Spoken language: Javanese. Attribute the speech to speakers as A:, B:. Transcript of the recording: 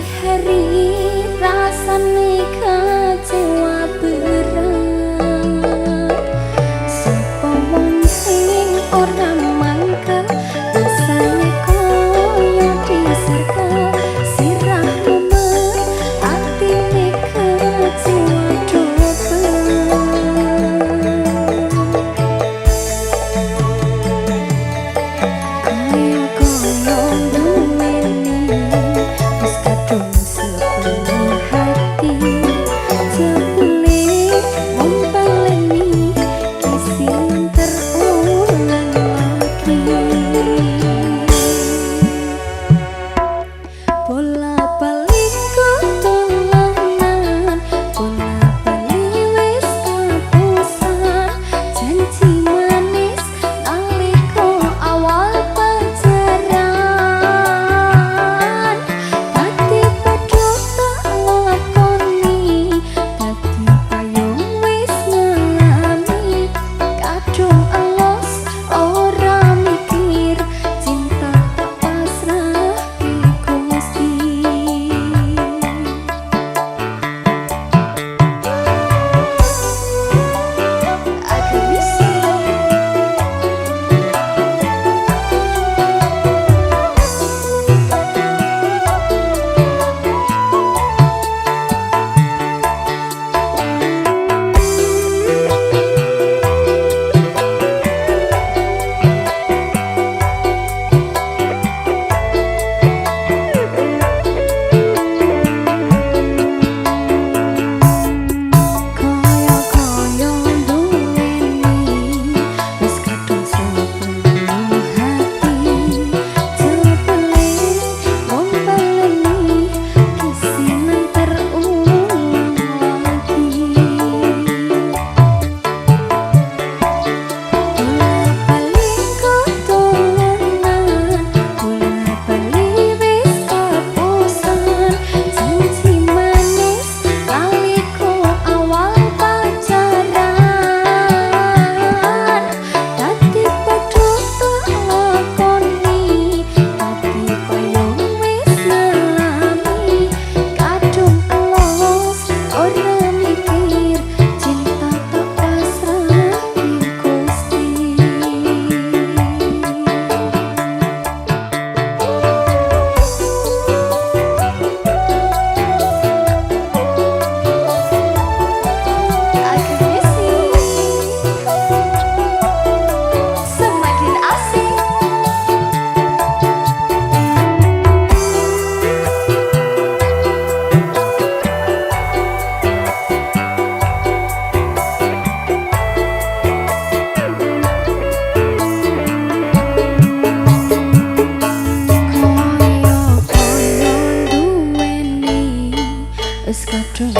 A: Hari-hari rasane kecewa berat. Sapa wong sing ora mangkel, rasane koyo diserkel, sirah mumet, atine kecewa dobel. Kaya-kaya duweni wis kadung sepenuh hati, jebule mung baleni kisinan terulang lagi. Bola balik ketulanan, bola bali wis kapusan, janji manis nalika awal pacaran. Dadi padha tak lakoni, dadi payung wis ngalami, kadung elos ora mikir, cinta tak pasrahke Gusti. Aku bisa. Kaya-kaya duweni wis kadung sepenuh hati, jebule mung baleni kisinan terulang lagi. Bola bali ketulanan, bola bali wis kapusan, janji manis nalika awal pacaran. Dadi padha tak lakoni, dadi payung wis ngalami, kadung elos ora mikir, cinta tak pasrahke Gusti. Aku misi semakin asik. Kaya-kaya duweni wis kadung.